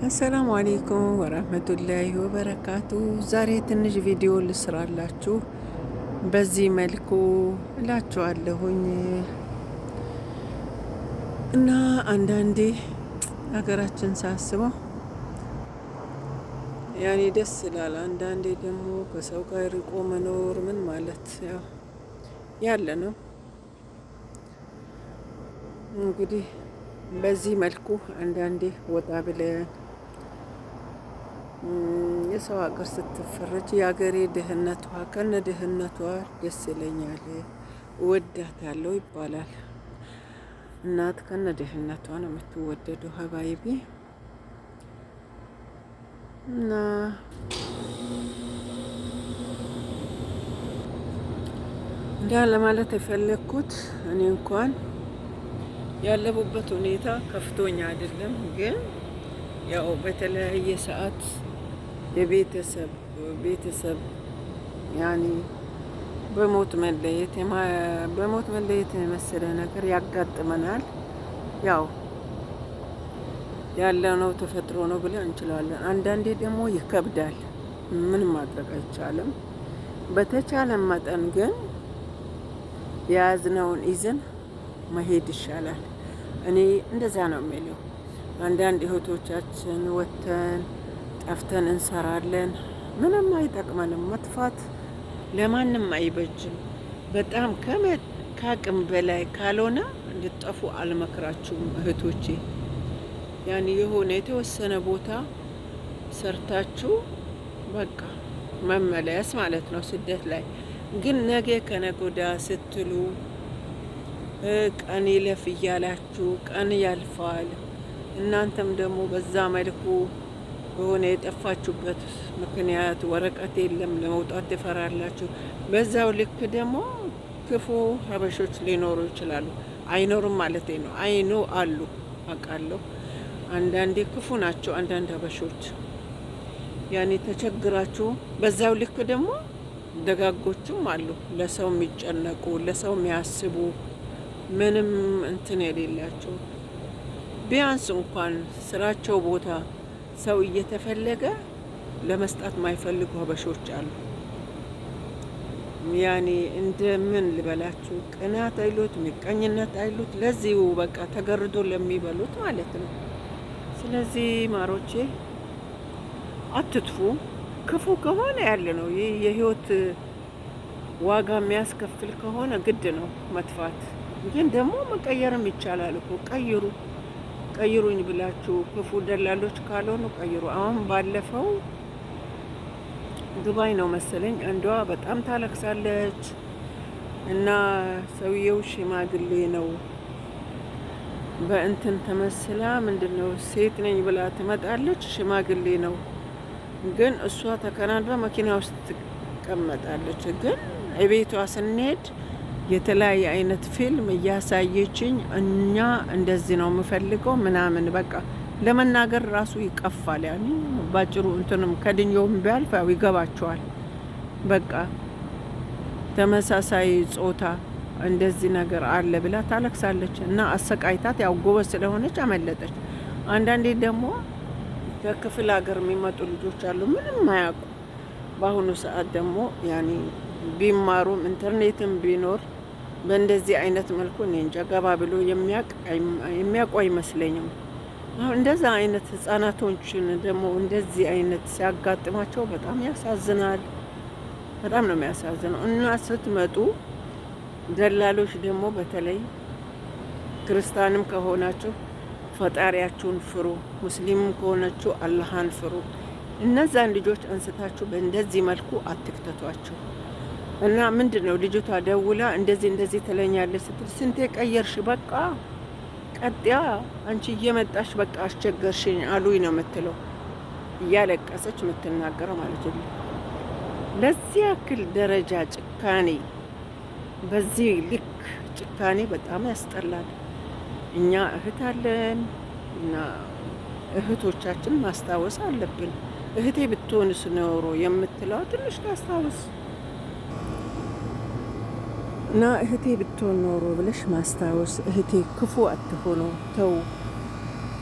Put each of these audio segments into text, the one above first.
السلام عليكم ورحمة الله وبركاته። ዛሬ ትንሽ ቪዲዮ ልስራላችሁ በዚህ መልኩ እላችኋለሁኝ። እና አንዳንዴ ሀገራችን ሳስበው ያኔ ደስ ይላል። አንዳንዴ ደግሞ ከሰው ጋር ርቆ መኖር ምን ማለት ያው ያለ ነው። እንግዲህ በዚህ መልኩ አንዳንዴ ወጣ ብለን የሰው ሀገር ስትፈረጅ የሀገሬ ድህነቷ ከነ ድህነቷ ደስ ይለኛል፣ እወዳታለሁ ይባላል። እናት ከነ ድህነቷ ነው የምትወደደው حبايبي። እና እንዳ ለማለት የፈለግኩት እኔ እንኳን ያለሁበት ሁኔታ ከፍቶኛ አይደለም፣ ግን ያው በተለያየ ሰዓት የቤተሰብ ቤተሰብ ያኔ በሞት መለየት በሞት መለየት የመሰለ ነገር ያጋጥመናል። ያው ያለነው ተፈጥሮ ነው ብለን እንችላለን። አንዳንዴ ደግሞ ይከብዳል፣ ምንም ማድረግ አይቻልም። በተቻለ መጠን ግን የያዝነውን ይዘን መሄድ ይሻላል። እኔ እንደዛ ነው የሚለው። አንዳንድ እህቶቻችን ወጥተን ጠፍተን እንሰራለን፣ ምንም አይጠቅመንም። መጥፋት ለማንም አይበጅም። በጣም ከአቅም በላይ ካልሆነ እንድትጠፉ አልመክራችሁም እህቶቼ። ያን የሆነ የተወሰነ ቦታ ሰርታችሁ በቃ መመለስ ማለት ነው። ስደት ላይ ግን ነገ ከነገ ወዲያ ስትሉ ቀን ይለፍ እያላችሁ ቀን ያልፋል። እናንተም ደግሞ በዛ መልኩ የሆነ የጠፋችሁበት ምክንያት ወረቀት የለም ለመውጣት ትፈራላችሁ። በዛው ልክ ደግሞ ክፉ ሀበሾች ሊኖሩ ይችላሉ። አይኖሩም ማለት ነው። አይኖ አሉ አውቃለሁ። አንዳንዴ ክፉ ናቸው አንዳንድ ሀበሾች። ያኔ ተቸግራችሁ፣ በዛው ልክ ደግሞ ደጋጎቹም አሉ፣ ለሰው የሚጨነቁ፣ ለሰው የሚያስቡ፣ ምንም እንትን የሌላቸው፣ ቢያንስ እንኳን ስራቸው ቦታ ሰው እየተፈለገ ለመስጣት ማይፈልጉ ሀበሾች አሉ። ያኔ እንደ ምን ልበላችሁ፣ ቅናት አይሉት ምቀኝነት አይሉት፣ ለዚሁ በቃ ተገርዶ ለሚበሉት ማለት ነው። ስለዚህ ማሮቼ አትጥፉ። ክፉ ከሆነ ያለ ነው። ይህ የህይወት ዋጋ የሚያስከፍል ከሆነ ግድ ነው መጥፋት። ግን ደግሞ መቀየርም ይቻላል እኮ። ቀይሩ፣ ቀይሩኝ ብላችሁ ክፉ ደላሎች ካልሆኑ ቀይሩ። አሁን ባለፈው ዱባይ ነው መሰለኝ አንዷ በጣም ታለቅሳለች እና ሰውየው ሽማግሌ ነው። በእንትን ተመስላ ምንድን ነው ሴት ነኝ ብላ ትመጣለች። ሽማግሌ ነው ግን እሷ ተከናንባ መኪና ውስጥ ትቀመጣለች። ግን እቤቷ ስንሄድ የተለያየ አይነት ፊልም እያሳየችኝ እኛ እንደዚህ ነው የምፈልገው ምናምን በቃ ለመናገር ራሱ ይቀፋል። ያኔ ባጭሩ እንትንም ከድኞውም ቢያልፍ ያው ይገባቸዋል። በቃ ተመሳሳይ ጾታ እንደዚህ ነገር አለ ብላ ታለቅሳለች። እና አሰቃይታት ያው ጎበዝ ስለሆነች አመለጠች። አንዳንዴ ደግሞ ከክፍለ ሀገር የሚመጡ ልጆች አሉ ምንም አያውቁ። በአሁኑ ሰዓት ደግሞ ያኔ ቢማሩም ኢንተርኔትም ቢኖር በእንደዚህ አይነት መልኩ እኔ እንጃ ገባ ብሎ የሚያውቁ አይመስለኝም። አሁን እንደዛ አይነት ህጻናቶችን ደግሞ እንደዚህ አይነት ሲያጋጥማቸው በጣም ያሳዝናል። በጣም ነው የሚያሳዝነው። እና ስትመጡ ደላሎች ደግሞ በተለይ ክርስቲያንም ከሆናችሁ ፈጣሪያችሁን ፍሩ፣ ሙስሊምም ከሆናችሁ አላህን ፍሩ። እነዛን ልጆች አንስታችሁ በእንደዚህ መልኩ አትክተቷቸው። እና ምንድን ነው ልጅቷ ደውላ እንደዚህ እንደዚህ ትለኛለች ስትል ስንቴ ቀየርሽ፣ በቃ ቀጥያ አንቺ እየመጣሽ በቃ አስቸገርሽኝ አሉኝ ነው የምትለው፣ እያለቀሰች የምትናገረው ማለት ነው። ለዚህ ያክል ደረጃ ጭካኔ፣ በዚህ ልክ ጭካኔ በጣም ያስጠላል። እኛ እህት አለን እና እህቶቻችን ማስታወስ አለብን። እህቴ ብትሆንስ ኖሮ የምትለው ትንሽ ታስታውስ እና እህቴ ብትሆን ኖሮ ብለሽ ማስታወስ። እህቴ ክፉ አትሆኑ፣ ተው።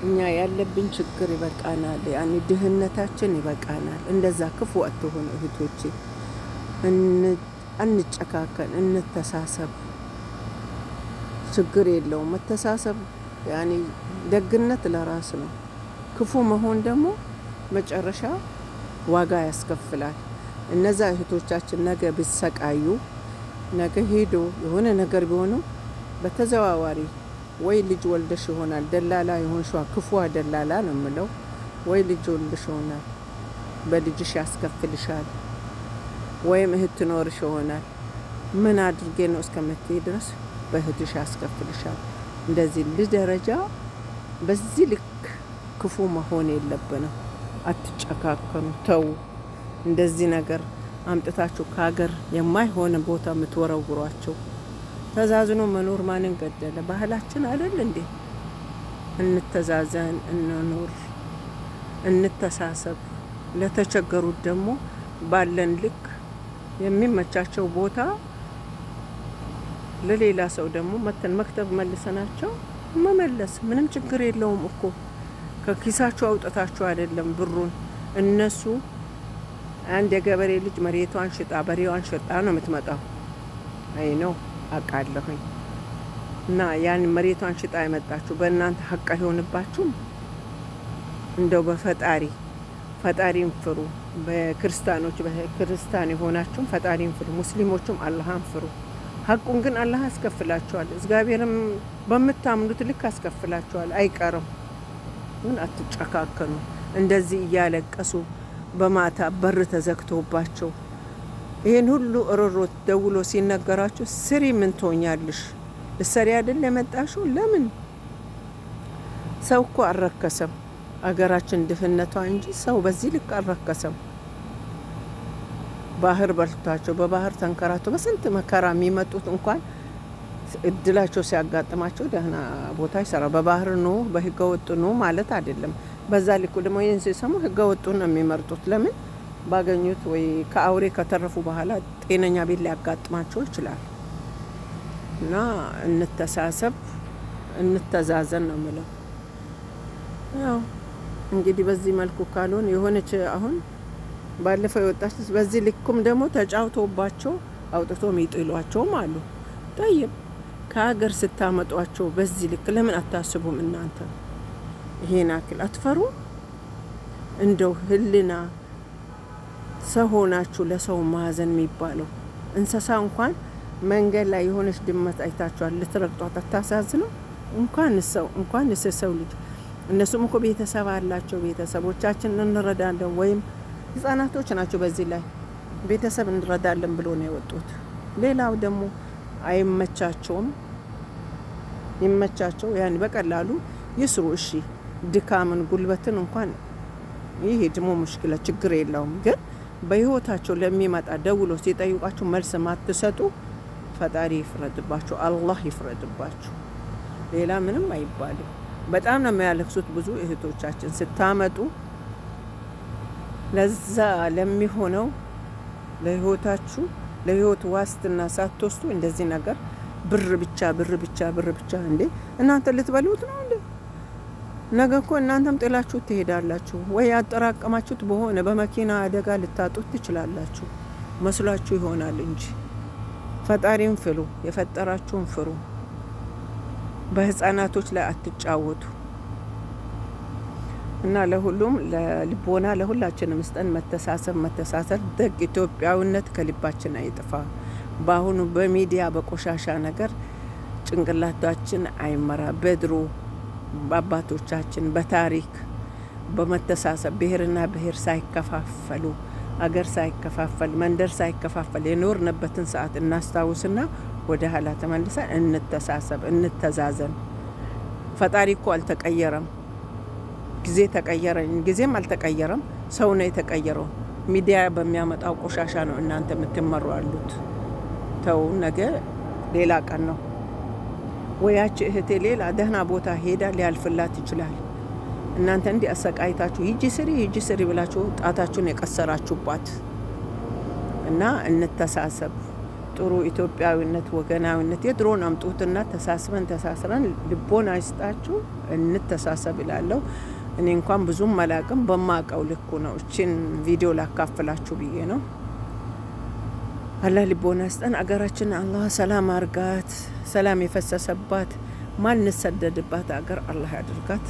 እኛ ያለብን ችግር ይበቃናል። ያኔ ድህነታችን ይበቃናል። እንደዛ ክፉ አትሆኑ እህቶቼ፣ አንጨካከን፣ እንተሳሰብ። ችግር የለውም መተሳሰብ። ያኔ ደግነት ለራስ ነው። ክፉ መሆን ደግሞ መጨረሻ ዋጋ ያስከፍላል። እነዛ እህቶቻችን ነገ ቢሰቃዩ፣ ነገ ሄዶ የሆነ ነገር ቢሆኑ በተዘዋዋሪ ወይ ልጅ ወልደሽ ይሆናል ደላላ የሆንሽዋ፣ ክፉዋ ደላላ ነው የምለው። ወይ ልጅ ወልደሽ ይሆናል፣ በልጅሽ ያስከፍልሻል። ወይም እህት ትኖርሽ ይሆናል፣ ምን አድርጌ ነው እስከምትይ ድረስ በእህትሽ ያስከፍልሻል። እንደዚህ ደረጃ በዚህ ልክ ክፉ መሆን የለብንም። አትጨካከኑ፣ ተዉ። እንደዚህ ነገር አምጥታችሁ ከሀገር የማይሆን ቦታ የምትወረውሯቸው፣ ተዛዝኖ መኖር ማንን ገደለ? ባህላችን አይደል እንዴ? እንተዛዘን፣ እንኖር፣ እንተሳሰብ። ለተቸገሩት ደግሞ ባለን ልክ የሚመቻቸው ቦታ ለሌላ ሰው ደግሞ መተን መክተብ መልሰናቸው መመለስ ምንም ችግር የለውም እኮ። ከኪሳችሁ አውጥታችሁ አይደለም ብሩን። እነሱ አንድ የገበሬ ልጅ መሬቷን ሽጣ በሬዋን ሽጣ ነው የምትመጣው። አይ ነው አውቃለሁኝ። እና ያን መሬቷን ሽጣ የመጣችሁ በእናንተ ሀቅ አይሆንባችሁም? እንደው በፈጣሪ ፈጣሪን ፍሩ። በክርስቲያኖች በክርስቲያን የሆናችሁም ፈጣሪን ፍሩ፣ ሙስሊሞቹም አላህን ፍሩ። ሀቁን ግን አላህ ያስከፍላችኋል። እግዚአብሔርም በምታምኑት ልክ አስከፍላችኋል፣ አይቀርም። ግን አትጨካከኑ። እንደዚህ እያለቀሱ በማታ በር ተዘግቶባቸው ይህን ሁሉ እሮሮት ደውሎ ሲነገራችሁ ስሪ፣ ምን ትሆኛለሽ? ልትሰሪ አይደል የመጣሽው? ለምን ሰው እኮ አልረከሰም። አገራችን ድህነቷ እንጂ ሰው በዚህ ልክ አልረከሰም። ባህር በልቷቸው በባህር ተንከራቶ በስንት መከራ የሚመጡት እንኳን እድላቸው ሲያጋጥማቸው ደህና ቦታ ይሰራ። በባህር ኑ በህገ ወጡ ኑ ማለት አይደለም። በዛ ልኩ ደግሞ ይህን ሲሰሙ ህገ ወጡ ነው የሚመርጡት። ለምን ባገኙት ወይ ከአውሬ ከተረፉ በኋላ ጤነኛ ቤት ሊያጋጥማቸው ይችላል። እና እንተሳሰብ፣ እንተዛዘን ነው የምለው። ያው እንግዲህ በዚህ መልኩ ካልሆን የሆነች አሁን ባለፈው የወጣች በዚህ ልኩም ደግሞ ተጫውቶባቸው አውጥቶ የሚጥሏቸውም አሉ። ጠይብ ከሀገር ስታመጧቸው በዚህ ልክ ለምን አታስቡም እናንተ? ይሄን አክል አትፈሩ? እንደው ህልና ሰው ሆናችሁ ለሰው ማዘን የሚባለው፣ እንስሳ እንኳን መንገድ ላይ የሆነች ድመት አይታችኋል፣ ልትረግጧት አታሳዝነው? እንኳን ሰው፣ እንኳን ሰው ልጅ። እነሱም እኮ ቤተሰብ አላቸው። ቤተሰቦቻችን እንረዳለን ወይም ህጻናቶች ናቸው። በዚህ ላይ ቤተሰብ እንረዳለን ብሎ ነው የወጡት። ሌላው ደግሞ አይመቻቸውም። ይመቻቸው ያን በቀላሉ ይስሩ። እሺ ድካምን ጉልበትን እንኳን ይሄ ደግሞ مشكلة ችግር የለውም። ግን በህይወታቸው ለሚመጣ ደውሎ ሲጠይቋችሁ መልስ ማትሰጡ ፈጣሪ ይፍረድባችሁ፣ አላህ ይፍረድባችሁ። ሌላ ምንም አይባልም። በጣም ነው የሚያለቅሱት ብዙ እህቶቻችን። ስታመጡ ለዛ ለሚሆነው ለህይወታችሁ ለህይወት ዋስትና ሳትወስዱ እንደዚህ ነገር ብር ብቻ፣ ብር ብቻ፣ ብር ብቻ፣ እንዴ እናንተ ልትበሉት ነው እንዴ? ነገ እኮ እናንተም ጥላችሁ ትሄዳላችሁ፣ ወይ ያጠራቀማችሁት በሆነ በመኪና አደጋ ልታጡት ትችላላችሁ። መስሏችሁ ይሆናል እንጂ ፈጣሪን ፍሩ፣ የፈጠራችሁን ፍሩ። በህፃናቶች ላይ አትጫወቱ። እና ለሁሉም ለልቦና ለሁላችንም ስጠን። መተሳሰብ፣ መተሳሰብ፣ ደግ ኢትዮጵያዊነት ከልባችን አይጥፋ። በአሁኑ በሚዲያ በቆሻሻ ነገር ጭንቅላታችን አይመራ። በድሮ በአባቶቻችን በታሪክ በመተሳሰብ ብሔርና ብሔር ሳይከፋፈሉ፣ አገር ሳይከፋፈል፣ መንደር ሳይከፋፈል የኖርንበትን ሰዓት እናስታውስና ወደ ኋላ ተመልሰን እንተሳሰብ፣ እንተዛዘን። ፈጣሪ እኮ አልተቀየረም። ጊዜ ተቀየረ፣ ጊዜም አልተቀየረም። ሰው ነው የተቀየረው። ሚዲያ በሚያመጣው ቆሻሻ ነው እናንተ የምትመሩ አሉት። ተው፣ ነገ ሌላ ቀን ነው። ወያች እህቴ ሌላ ደህና ቦታ ሄዳ ሊያልፍላት ይችላል። እናንተ እንዲህ አሰቃይታችሁ ሂጂ ስሪ፣ ሂጂ ስሪ ብላችሁ ጣታችሁን የቀሰራችሁባት። እና እንተሳሰብ። ጥሩ ኢትዮጵያዊነት፣ ወገናዊነት የድሮን አምጡትና ተሳስበን ተሳስረን ልቦና አይስጣችሁ እንተሳሰብ እላለሁ። እኔ እንኳን ብዙም አላቅም፣ በማቀው ልኩ ነው። እችን ቪዲዮ ላካፍላችሁ ብዬ ነው። አላህ ልቦና ይስጠን። አገራችን አላህ ሰላም አርጋት፣ ሰላም የፈሰሰባት ማንሰደድባት አገር አላህ ያድርጋት።